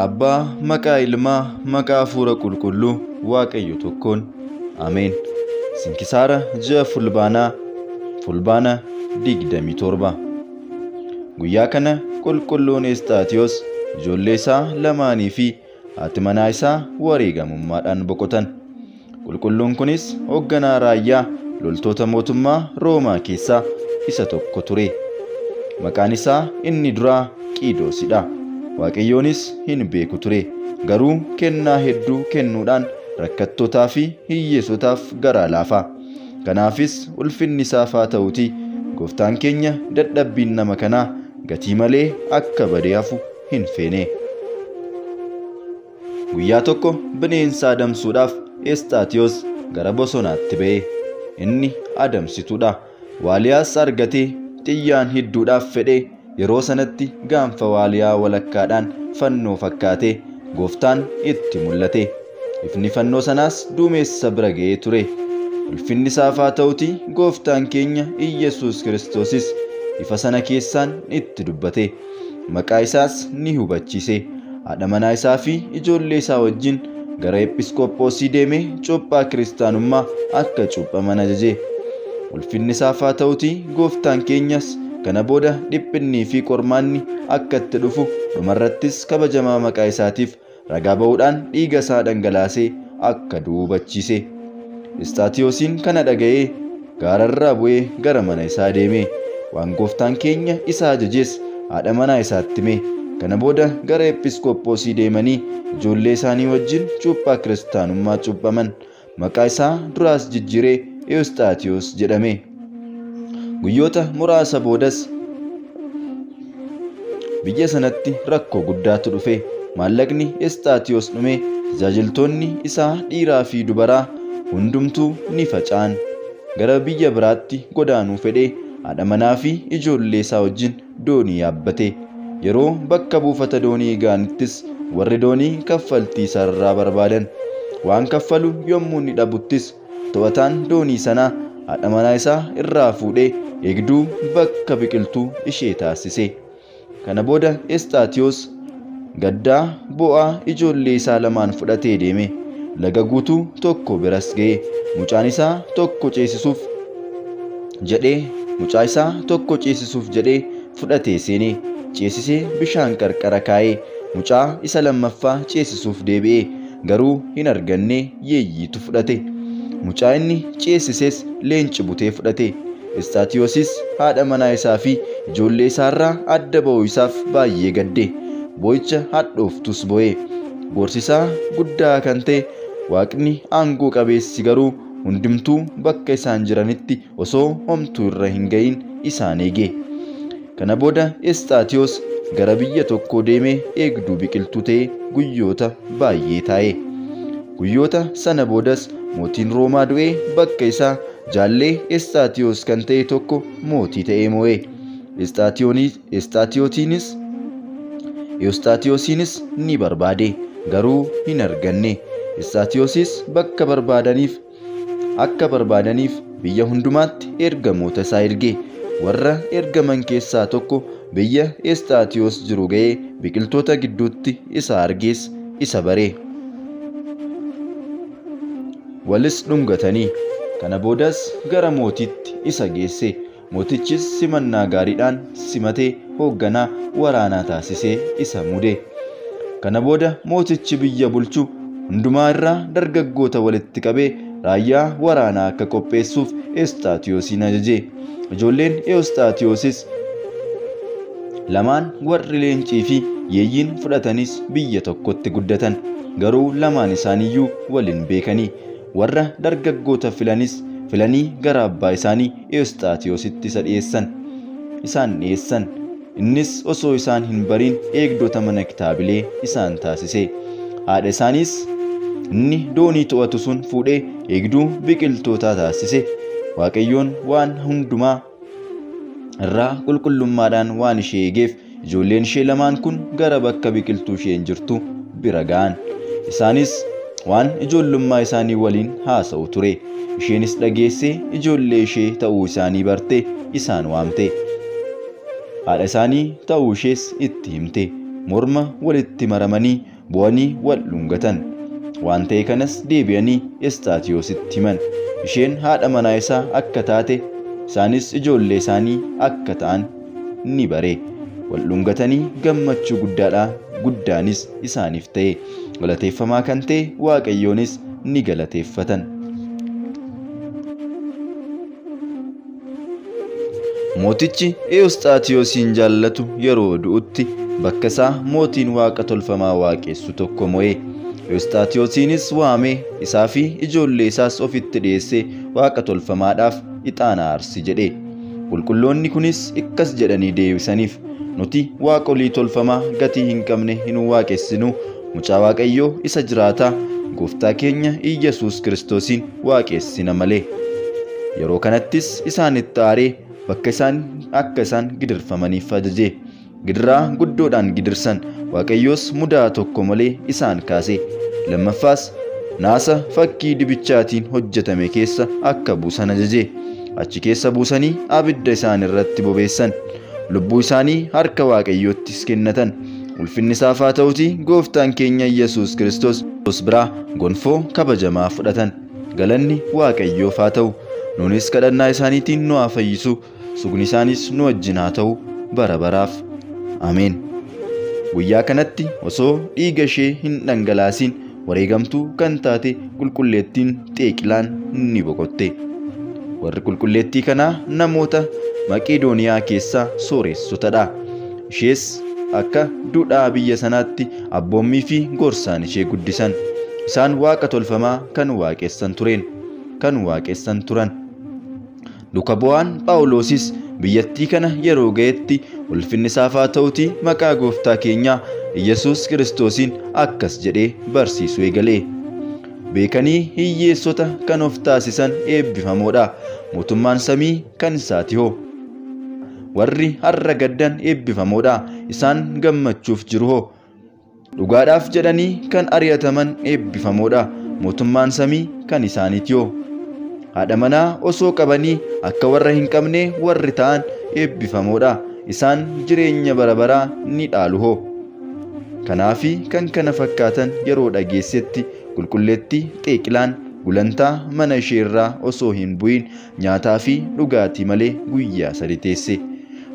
Maqaa Abbaa, maqaa Ilmaa, maqaa Hafuura Qulqulluu, Waaqayyo tokkoon. Ameen. Sinkisaara ji'a Fulbaanaa, Fulbaana 27. Guyyaa kana Qulqulluun Eestaatiyoos ijoollee isaa lamaanii fi haati manaa isaa wareegamummaadhaan boqotan. Qulqulluun kunis hoogganaa raayyaa loltoota mootummaa Roomaa keessaa isa tokko ture. Maqaan isaa inni duraa Qiidoosidha. Waaqayyoonis hin beeku ture. Garuu kennaa hedduu kennuudhaan rakkattootaa fi hiyyeessotaaf garaa laafa. Kanaafis ulfinni isaaf haa ta'uutii gooftaan keenya dadhabbiin nama kanaa gatii malee akka badee hafu hin feene. Guyyaa tokko bineensa adamsuudhaaf Eestaatiyoos gara bosonaatti ba'e. Inni adamsituudha. Waaliyaas argatee xiyyaan hidduudhaaf fedhee yeroo sanatti gaanfa waaliyaa walakkaadhaan fannoo fakkaatee gooftaan itti mul'ate. Ifni fannoo sanaas duumessa bira ga'ee ture. Ulfinni isaaf haa ta'uutii gooftaan keenya Iyyasuus Kiristoosis ifa sana keessaan itti dubbate. Maqaa isaas ni hubachiise. Haadha manaa isaa fi ijoollee isaa wajjin gara Episkoopoosii deemee cuuphaa kiristaanummaa akka cuuphaman ajaje. Ulfinni isaaf haa ta'uutii gooftaan keenyas kana booda dhiphinnii fi qormaanni akka itti dhufu dhumarrattis kabajamaa maqaa isaatiif ragaa ba'uudhaan dhiiga isaa dhangalaasee akka du'u hubachiise. Istaatiyoosiin kana dhaga'ee gaararraa bu'ee gara mana isaa deeme. Waan gooftaan keenya isa ajajes haadha manaa isaatti hime. Kana booda gara Episkoopoosii deemanii ijoollee isaanii wajjin cuuphaa kiristaanummaa cuuphaman. Maqaa isaa duraas jijjiiree Ewostaatiyoos jedhame. Guyyoota muraasa boodas biyya sanatti rakkoo guddaatu dhufe. Maallaqni Eestaatiyoos dhume, tajaajiltoonni isaa dhiiraa fi dubaraa hundumtuu ni faca'an. Gara biyya biraatti godaanuu fedhee haadha manaa fi ijoollee isaa wajjin doonii yaabbate. Yeroo bakka buufata doonii ga'anittis warri doonii kaffaltii isaarraa barbaadan. Waan kaffalu yommuu inni dhabuttis to'ataan doonii sanaa haadha manaa isaa irraa fuudhee eegduu bakka biqiltuu ishee taasise. Kana booda Eestaatiyoos gaddaa bo'aa ijoollee isaa lamaan fudhatee deeme. Laga guutuu tokko biras ga'e. Mucaan isaa tokko ceesisuuf jedhee mucaa isaa tokko ceesisuuf jedhee fudhatee seene. Ceesisee bishaan qarqara kaa'ee mucaa isa lammaffaa ceesisuuf deebi'e. Garuu hin arganne, yeeyyiitu fudhate. Mucaa inni ceesises leenci butee fudhate. Eestaatiyoosis haadha manaa isaa fi ijoollee isaarraa adda ba'uu isaaf baay'ee gadde. Boo'icha hadhooftus boo'e. Gorsisaa guddaa kan ta'e Waaqni aangoo qabeessi garuu hundumtuu bakka isaan jiranitti osoo homtuu irra hin ga'iin isaan eege. Kana booda Eestaatiyoos gara biyya tokkoo deemee eegduu biqiltuu ta'ee guyyoota baay'ee taa'e. Guyyoota sana boodas mootiin Roomaa du'ee bakka isaa jaallee Eestaatiyoos kan ta'e tokko mootii ta'ee moo'e. Ewostaatiyoosiinis ni barbaade garuu hin arganne. Eestaatiyoosis bakka barbaadaniif akka barbaadaniif biyya hundumaatti ergamoota isaa erge. Warra ergaman keessaa tokko biyya Eestaatiyoos jiru ga'ee biqiltoota gidduutti isa argees isa bare. Walis dhungatanii. Kana boodas gara mootiitti isa geesse. Mootichis simannaa gaariidhaan simatee hoogganaa waraanaa taasisee isa muude. Kana booda mootichi biyya bulchu hundumaa irraa dargaggoota walitti qabee raayyaa waraanaa akka qopheessuuf Eestaatiyoosiin ajaje. Ijoolleen Ewostaatiyoosis lamaan warri leencii fi yeeyyiin fudhatanis biyya tokkotti guddatan. Garuu lamaan isaaniiyyuu waliin beekanii warra dargaggoota filanii gara abbaa isaanii Ewostaatiyoositti isa dhiyeessan. Isaan dhiyeessan. Innis osoo isaan hin bariin eegdota mana kitaabilee isaan taasise. Haadha isaaniis inni doonii to'atu sun fuudhee eegduu biqiltootaa taasise. Waaqayyoon waan hundumaa irraa qulqullummaadhaan waan ishee eegeef ijoolleen ishee lamaan kun gara bakka biqiltuu isheen jirtu bira ga'an. Isaanis waan ijoollummaa isaanii waliin haasa'u ture. Isheenis dhageessee ijoollee ishee ta'uu isaanii barte isaan waamte. Haadha isaanii ta'uu ishees itti himte. Morma walitti maramanii Bu'anii wal dhungatan. Waan ta'e kanas deebi'anii Estaatiyoositti himan. Isheen haadha manaa isaa akka taate, isaanis ijoollee isaanii akka ta'an ni bare. Wal dhungatanii gammachuu guddaanis isaaniif ta'e. Galateeffamaa kan ta'e Waaqayyoonis ni galateeffatan. Mootichi Ewusxaatiyoosiin jaallatu yeroo du'utti bakka isaa mootiin waaqa tolfamaa waaqessu tokko mo'e. Ewusxaatiyoosiinis waamee isaa fi ijoollee isaas ofitti dhiyeessee waaqa tolfamaadhaaf ixaana aarsi jedhe. Qulqulloonni kunis akkas jedhanii deebisaniif: nuti waaqolii tolfamaa gatii hin qabne hin waaqessinu, mucaa Waaqayyoo isa jiraataa gooftaa keenya Iyyasuus Kiristoosiin waaqessina malee. Yeroo kanattis isaanitti aaree bakka isaan akka isaan gidirfamaniif ajaje. Gidiraa guddoodhaan gidirsan. Waaqayyoos mudaa tokko malee isaan kaase. Lammaffaas naasa fakkii dibichaatiin hojjetame keessa akka buusan ajaje. Achi keessa buusanii abidda isaan irratti bobeessan. Lubbuu isaanii harka Waaqayyoottis kennatan. Ulfinni isaaf haa ta'uutii gooftaan keenya Iyyasuus Kiristoos biraa gonfoo kabajamaa fudhatan. Galanni Waaqayyoof haa ta'u. Nunis kadhannaa isaaniitiin nu haa fayyisu. Sugni isaanis nu wajjin haa ta'u bara baraaf. Ameen. Guyyaa kanatti osoo dhiiga ishee hin dhangalaasiin wareegamtuu kan taate qulqulleettiin Xeeqilaan ni boqotte. Warri qulqulleettii kanaa namoota Maqedooniyaa keessaa sooressotadha. Ishees akka duudhaa biyya sanaatti abboommii fi gorsaan ishee guddisan. Isaan waaqa tolfamaa kan waaqessan turan. Duka bu'aan Phaawulosis biyyattii kana yeroo ga'etti ulfinni isaaf haa ta'uutii maqaa gooftaa keenyaa Iyyasuus Kiristoosiin akkas jedhee barsiisuu eegale. Beekanii hiyyeessota kan of taasisan eebbifamoodha. Mootummaan samii kan isaati hoo. Warri har'a gaddan eebbifamoodha. Isaan gammachuuf jiru hoo. Dhugaadhaaf jedhanii kan ari'ataman eebbifamoodha. Mootummaan samii kan isaaniiti hoo. Haadha manaa osoo qabanii akka warra hin qabne warri ta'an eebbifamoodha. Isaan jireenya bara baraa ni dhaalu hoo. Kanaafi kan kana fakkaatan yeroo dhageessetti qulqulleettii Xeeqilaan gulantaa mana ishee irraa osoo hin bu'in nyaataa fi dhugaatii malee guyyaa sadi teesse.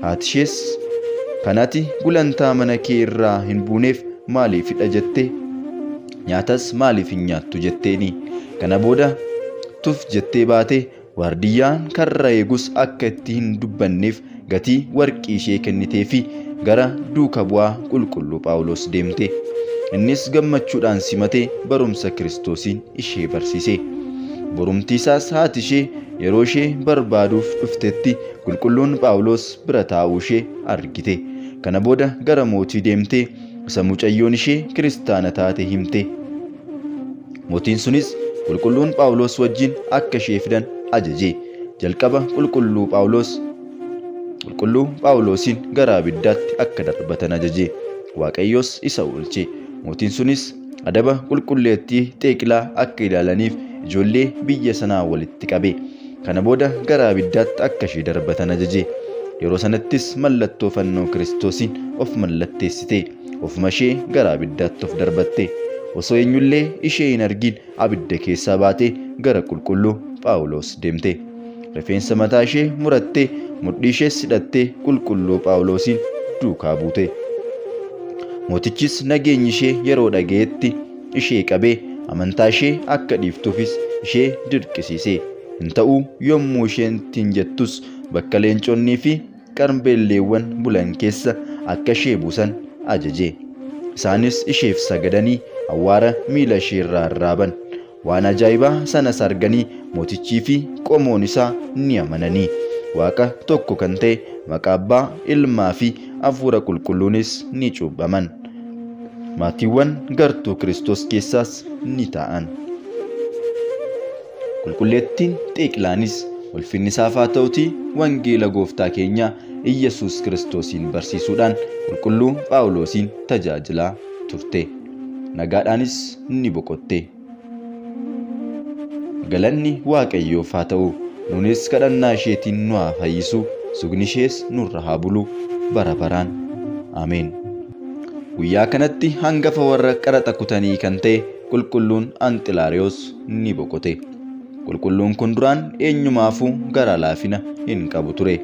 Haati ishees kanati gulantaa mana kee irraa hin buuneef maaliifidha jette? Nyaatas maaliif hin nyaattu jetteeni? Kana booda tuf jettee baate waardiyyaan karra eegus akka itti hin dubbanneef gatii warqii ishee kennitee fi gara duuka bu'aa qulqulluu Phaawulos deemte. Innis gammachuudhaan simatee barumsa Kiristoosiin ishee barsiise. Borumtii isaas haati ishee yeroo ishee barbaaduuf dhuftetti qulqulluun Phaawulos bira taa'uu ishee argite. Kana booda gara mootii deemtee isa mucayyoon ishee kiristaana taate himte. Mootiin sunis qulqulluun Phaawulos wajjin akka ishee fidan ajaje. Jalqaba qulqulluu Phaawulosiin gara abiddaatti akka darbatan ajaje. Waaqayyoos isa oolche. Mootiin sunis adaba qulqulleettii Xeeqilaa akka ilaalaniif ijoollee biyya sanaa walitti qabe. Kana booda gara abiddaatti akka ishee darbatan ajaje. Yeroo sanattis mallattoo fannoo Kiristoosiin of mallatteessite. Ofuma ishee gara abiddaatti of darbatte. Osoo eenyullee ishee hin argin abidda keessaa baatee gara qulqulluu Phaawulos deemte. Rifeensa mataa ishee murattee mudhii ishees hidhattee qulqulluu Phaawulosiin duukaa buute. Mootichis nageenyi ishee yeroo dhaga'etti ishee qabee amantaa ishee akka dhiiftuufis ishee dirqisiise. Hin ta'uu yommuu isheen ittiin jettus bakka leenconnii fi qarbeelleewwan bulan keessa akka ishee buusan ajaje. Isaanis isheef sagadanii awwaara miila ishee irraa arraaban. Waan ajaa'ibaa sanas arganii mootichii fi qomoon isaa ni amananii. Waaqa tokko kan ta'e maqaa Abbaa, Ilmaa fi Hafuura Qulqulluunis ni cuuphaman. Maatiiwwan gartuu Kiristoos keessaas ni ta'an. Qulqulleettiin Xeeqilaanis ulfinni isaaf haa ta'utii wangeela gooftaa keenyaa Iyyasuus Kiristoosiin barsiisuudhaan qulqulluu Phaawulosiin tajaajilaa turte. Nagaadhaanis ni boqotte. Galanni Waaqayyoof haa ta'u. Nunis kadhannaa isheetiin nu haa fayyisu, sugni ishees nurra haa bulu bara baraan. Ameen. Guyyaa kanatti hangafa warra qaraxa kutanii kan ta'e qulqulluun Anxilaariyoos ni boqote. Qulqulluun kun duraan eenyumaafuu gara laafina hin qabu ture.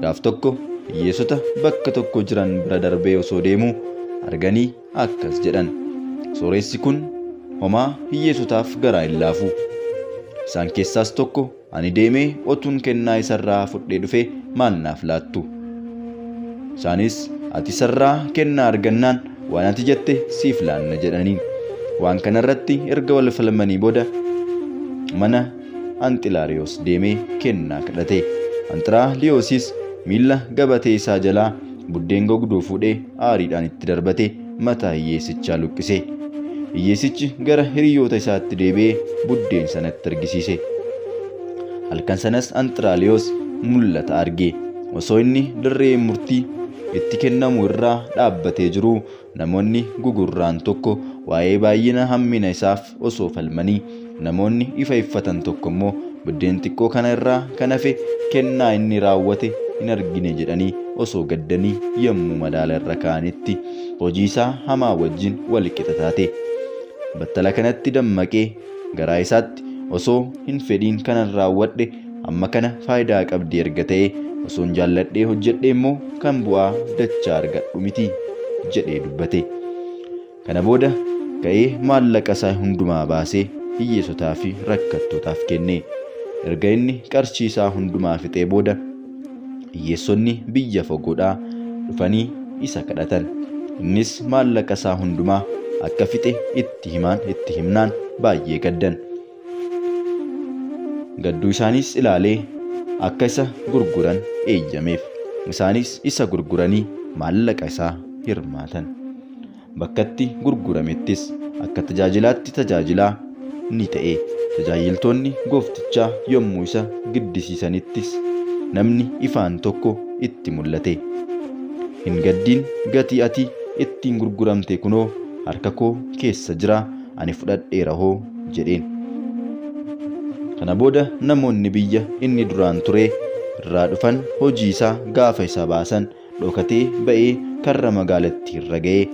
Gaaf tokko hiyyeessota bakka tokko jiran bira darbee osoo deemuu arganii akkas jedhan. Sooressi kun homaa hiyyeessotaaf garaa hin laafu. Isaan keessaas tokko ani deemee otuun kennaa isarraa fudhee dhufe maal naaf laattu? Isaanis ati isarraa kennaa argannaan waan ati jette siif laanna jedhaniin. Waan kanarratti erga wal falmanii booda mana Anxilaariyoos deemee kennaa kadhate. Anxiraaliyoosis miilla gabatee isaa jalaa buddeen gogduu fuudhee aariidhaan itti darbate mataa hiyyeessichaa luqqise. Hiyyeessichi gara hiriyoota isaatti deebi'ee buddeen sanatti argisiise. Halkan sanas Anxiraaliyoos mul'ata arge. Osoo inni dirree murtii itti kennamu irraa dhaabbatee jiruu namoonni gugurraan tokko waa'ee baay'ina hammina isaaf osoo falmanii namoonni ifa iffatan tokko immoo buddeen xiqqoo kana irraa kan hafe kennaa inni raawwate hin argine jedhanii osoo gaddanii yommuu madaala irra kaa'anitti hojii isaa hamaa wajjin wal qixa taate. Battala kanatti dammaqee garaa isaatti osoo hin fedhiin kanan raawwadhe amma kana faayidaa qabdi erga ta'e osoon jaalladhee hojjedhe immoo kan bu'aa dachaa argadhu miti jedhee dubbate. Kana booda ka'ee maallaqa isaa hundumaa baasee hiyyeessotaa fi rakkattootaaf kenne. Erga inni qarshii isaa hundumaa fixee booda hiyyeessonni biyya fagoodhaa dhufanii isa kadhatan. Innis maallaqa isaa hundumaa akka fixe itti himnaan baay'ee gaddan. Gadduu isaanis ilaalee akka isa gurguran eeyyameef. Isaanis isa gurguranii maallaqa isaa hirmaatan. Bakkatti gurguramettis akka tajaajilaatti tajaajilaa ni ta'e. Tajaajiltoonni gooftichaa yommuu isa giddisiisanittis namni ifaan tokko itti mul'ate. Hin gaddiin, gatii ati ittiin gurguramte kunoo harka koo keessa jira, ani fudhadheera hoo jedheen. Kana booda namoonni biyya inni duraan ture irraa dhufan hojii isaa gaafa isa baasan dhokatee ba'ee karra magaalattii irra ga'e.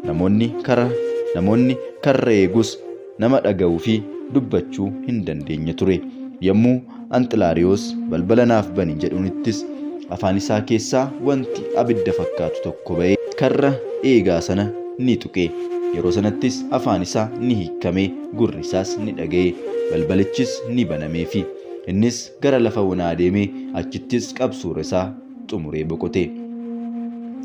Namoonni karra eegus nama dhaga'uu fi dubbachuu hin dandeenye ture. Yommuu Anxilaariyoos balbala naaf bani jedhuunittis afaan isaa keessaa wanti abidda fakkaatu tokko ba'ee karra eegaa sana ni tuqe. Yeroo sanattis afaan isaa ni hiikkame, gurri isaas ni dhaga'e, balbalichis ni banameefi. Innis gara lafa onaa deemee achittis qabsuura isaa xumuree boqote.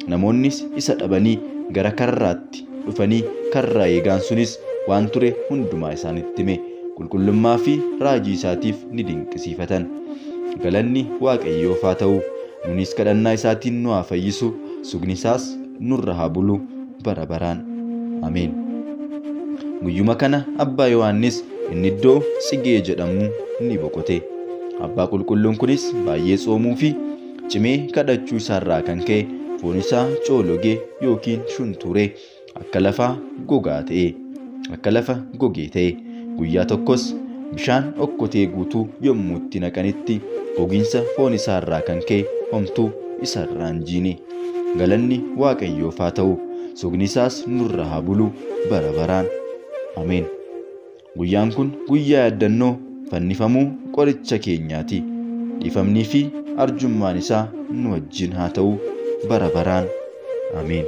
Namoonnis isa dhabanii gara karraatti dhufanii karra eegaan sunis waan ture hundumaa isaanitti hime. Qulqullummaa fi raajii isaatiif ni dinqisiifatan. Galanni Waaqayyoof haa ta'u, nunis kadhannaa isaatiin nu haa fayyisu, sugni isaas nurra haa bulu bara baraan. Ameen. Guyyuma kana Abbaa Yohaannis inni iddoo Tsigee jedhamu ni boqote. Abbaa qulqulluun kunis baay'ee tsoomuu fi cimee kadhachuu isaarraa kan ka'e foon isaa coologee yookiin shuntuuree akka lafa gogaa ta'e, akka lafa gogee ta'e. Guyyaa tokkos bishaan okkotee guutuu yommuu itti naqanitti gogiinsa foon isaarraa kan ka'e homtuu isarraa hin jiine. Galanni Waaqayyoof haa ta'u, sugni isaas nurra haa bulu bara baraan. Ameen. Guyyaan kun guyyaa yaaddannoo fannifamuu qoricha keenyaati. Dhiifamnii fi arjummaan isaa nu wajjin haa ta'u bara baraan. Ameen.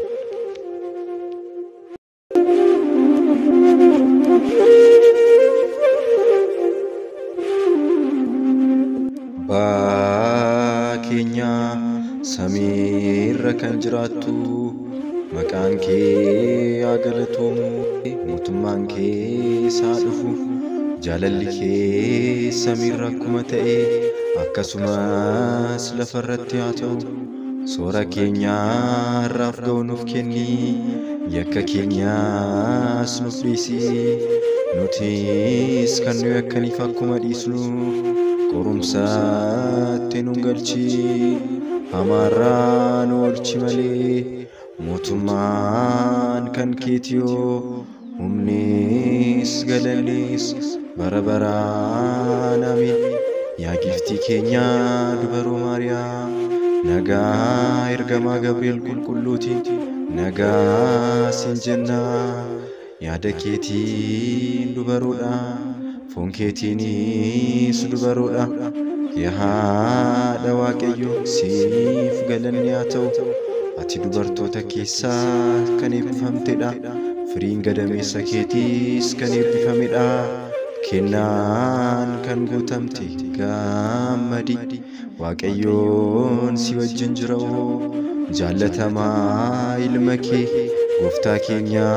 Abbaa keenya samiirra kan jiraattu, maqaan kee haa galatoomu, mootummaan kee haa dhufu, jaalalli kee samiirra akkuma ta'e akkasumas lafarratti haa ta'u. Soora keenya har'aaf ga'u nuuf kenni, yakka keenyas nuuf dhiisi, nutis kan nu yakkaniif akkuma dhiisnu, qorumsaatti nu galchi, hamaarraa nu oolchi malee, mootummaan kan keetiyoo, humnis galannis bara baraan. Ameen. Yaa giiftii keenya dubaroo Maariyaam, nagaa ergamaa Gabri'eel qulqulluutiin Nagaa siin jenna, yaada keetiin dubaroodha, foon keetiinis dubaroodha. Yaa haadha Waaqayyoo, siif galanni haa ta'u. Ati dubartoota keessaa kan eebbifamtedha. Firiin gadameessa keetiis kan eebbifamedha. Kennaan kan guutamte gammadi. Waaqayyoon si wajjin jira oo. Jaallatamaa ilma kee gooftaa keenya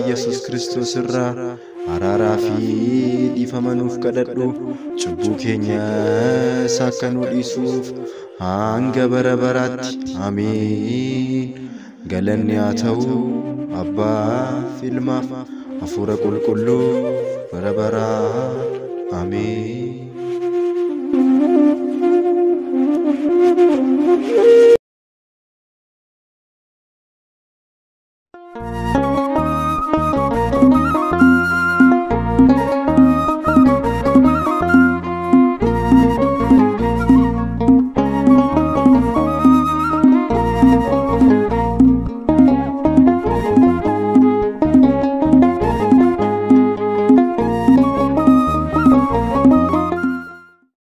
Yesuus Kiristoos irraa araaraa fi dhiifama nuuf kadhadhu. Cubbuu keenyas akka nu dhiisuuf hanga bara baraatti. Ameen. Galanni haa ta'u Abbaaf, Ilmaaf, Hafuura Qulqulluu bara baraan. Ameen.